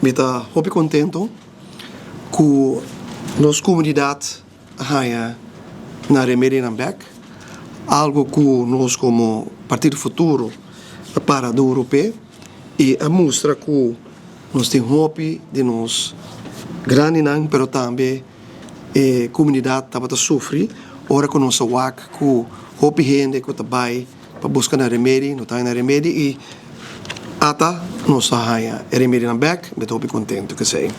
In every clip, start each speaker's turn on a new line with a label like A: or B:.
A: Mi ta hopi contento cu nos comunidad a haya nan remedionan bek, algo cu nos como Partido Futuro a para duro p'e y a mustra cu nos tin hopi di nos grandinan pero tambe e comunidad tabata sufri ora cu nos a wak cu hopi hende cu ta bay pa buska nan remedi, no ta haña nan remedi y ata nos a haña e remedinan bek, mi ta hopi contento cu esey.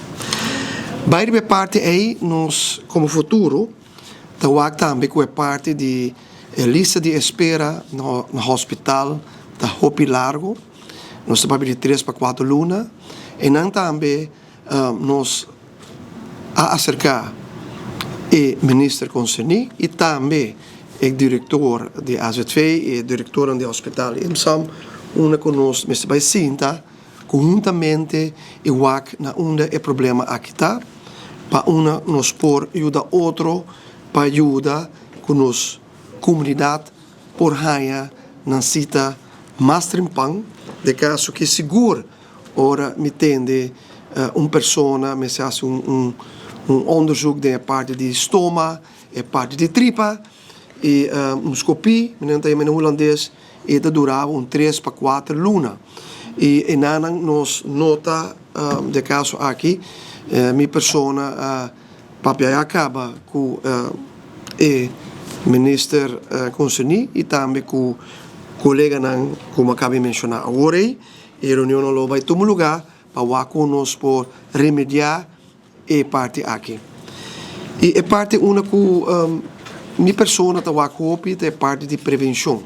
A: Bay riba e parti ey nos como futuro ta wak tambe cu e parti di e lista di espera na hospital ta hopi largo, nos ta papia di tres pa cuatro luna, eynan tambe Nos a aserká e minister konserní i tambe e direktor di AZV i e direktornan di hospital IMSAM unda ku nos mester bai sinta konhuntamente i wak na unda e problema aki ta pa unda nos por yuda otro pa yuda ku nos komunidat por haña nan sita mas trempan. Den kaso ki sigur Ora mi tende un persona mester hasi un onderzoek den e parti di stoma, e parti di tripa i un skopie, mi nan ta yama na hulandes, i ta dura un tres pa kuater luna. I enanan nos nota den kaso aki mi persona a papia ya kaba ku e minister konserní i tambe ku koleganan ku mi a kaba di menshoná awor ei. E reunionnan lo bai tuma lugá pa wak kon nos por remediá e parti aki. I e parti unda ku mi persona ta wak hopi ta e parti di prevenshon.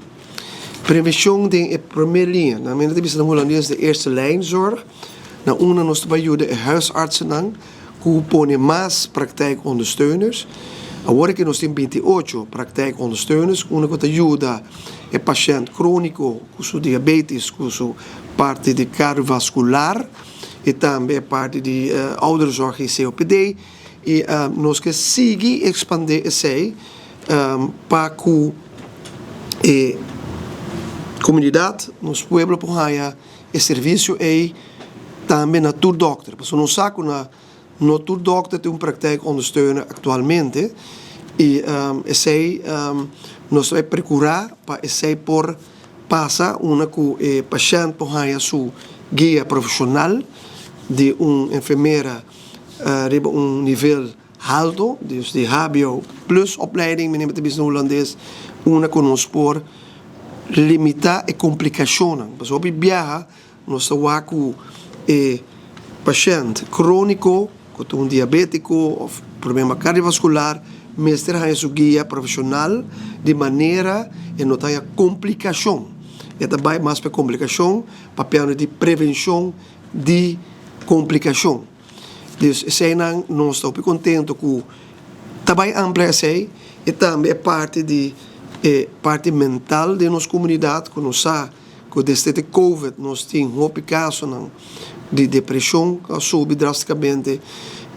A: Prevenshon den e promé liña, nan mester ta bisa na hulandes de eerste lijn zorg, na unda nos ta bai yuda e huisartsennan ku pone mas praktijkondersteuners. Awor aki nos tin 28 praktijkondersteuners unda ku ta yuda e pashènt króniko ku su diabetes, ku su parti di kardiovaskular i tambe e parti di ouderenzorg i COPD. I nos ke sigui ekspandé esei pa ku e komunidat, nos pueblo por haña e servisio ei tambe na tur dòkter. Pasobra nos sa ku na no tur dòkter tin un praktijkondersteuner aktualmente i esei nos ta bai prekurá pa esei por pasa unda ku e pashènt por haña su guia profeshonal di un enfermera riba un nivel halto, dus di hbo plus opleiding, mi ta bisa na hulandes, unda ku nos por limitá e komplikashonnan. Pasobra hopi biaha nos ta wak ku e pashènt króniko ku ta un diabétiko òf problema kardiovaskular mester haña su guia profeshonal di manera e no ta haña komplikashon. E ta bai mas pa e komplikashon papiando di prevenshon di komplikashon. Dus eseinan nos ta hopi contento cu ta bay amplia esey y tambe e parti di e parti mental den nos comunidad cu nos sa cu desde di covid nos tin hopi casonan di depresion cu a subi drasticamente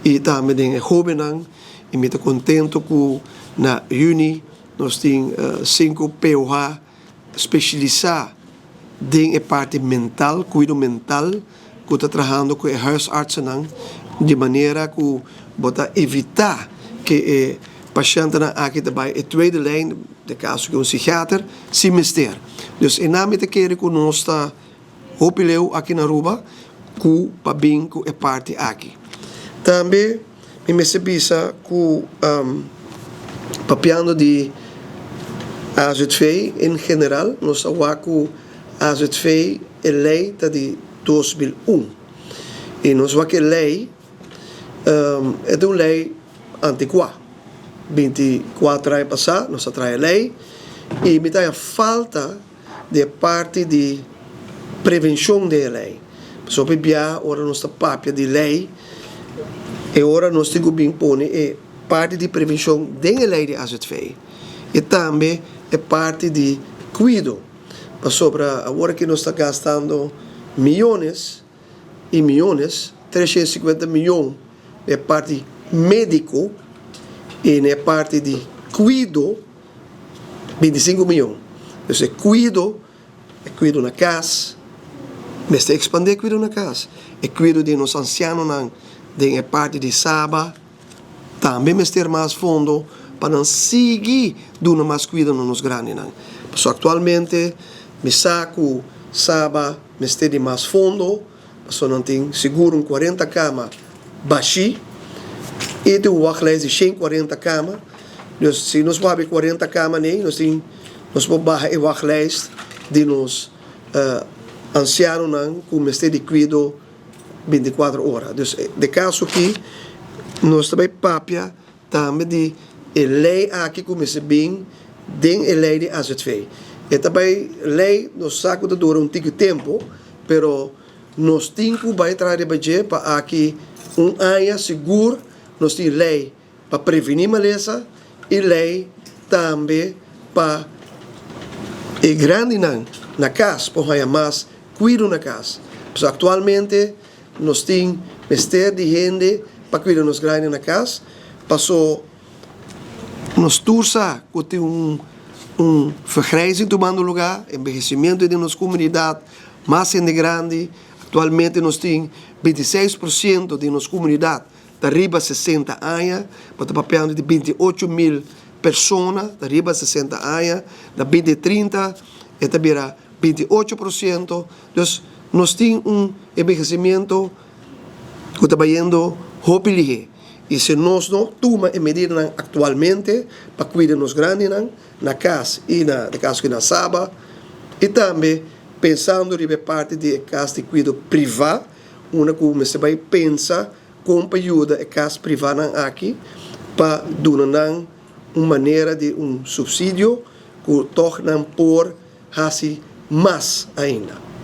A: y tambe den e hobennan y mi ta contento cu na juni nos tin cinco POH Specialisá den e parti mental, kuido mental, ku ta trahando ku e huisartsennan di manera ku bo ta evitá ke e pashentenan aki ta bai e tweede lijn, den kaso ku un psikiater, sin mester. Dus e nan mi ta kere ku nos ta hopi leu aki na Aruba ku pa bin ku e parti aki. Tambe mi mester bisa ku papiando di AZV en general nos a wak ku AZV e lei ta di 2001 i nos wak e lei e ta un lei antikuá 24 aña pasá nos a traha e lei i mi ta haña falta di e parti di prevenshon den e lei. Pasobra hopi bia ora nos ta papia di lei, e ora nos tin ku bin pone e parti di prevenshon den e lei di azv i tambe e parti di kuido. Pasobra awor aki nos ta gastando miyones i miyones, 350 miyon na e parti médiko i na e parti di kuido. 25 miyon. Dus e kuido, e kuido na kas, Mester ekspandé kuido na kas. E kuido di nos ansianonan den e parti di Saba tambe mester mas fondo pa nan sigui duna mas kuido na nos grandinan. Pasobra aktualmente mi sa ku Saba mester di mas fondo pasobra nan tin sigur un 40 kama bashí i tin un wachtlijst di 140 kama. Dus si nos por habri 40 kama nei nos tin nos por baha e wachtlijst di nos ansianonan ku mester di kuido 24 ora. Dus de kaso aki nos ta bai papia tambe di e lei aki ku mester bin den e lei di AZV. E ta bai lei nos sa ku ta dura un tiki tempu pero nos tin ku bai traha riba dje pa aki un aña sigur nos tin lei pa prevení malesa i lei tambe pa e grandinan na kas por haña mas kuido na kas. Pasobra aktualmente nos tin mester di hende pa kuida nos grandi na kas, paso nos tur sa ku tin un un vergrijzing tumando lugá, enbehesimentu den nos komunidat, mas hende grandi. Aktualmente nos tin 26% di nos komunidat ta riba 60 aña, bo ta papiando di 28.000 persona ta riba 60 aña, na 2030 e ta bira 28%, dus nos tin un enbehecimiento ku ta bayendo hopi lihé. I si nos no tuma e medidanan aktualmente pa kuida nos grandinan na kas i na de kaso ki na Saba, i tambe pensando riba e parti di e kas di kuido privá, unda ku mester bai pensa kon pa yuda e kas privánan aki pa duna nan un manera di un supsidio ku tòg nan por hasi mas ainda.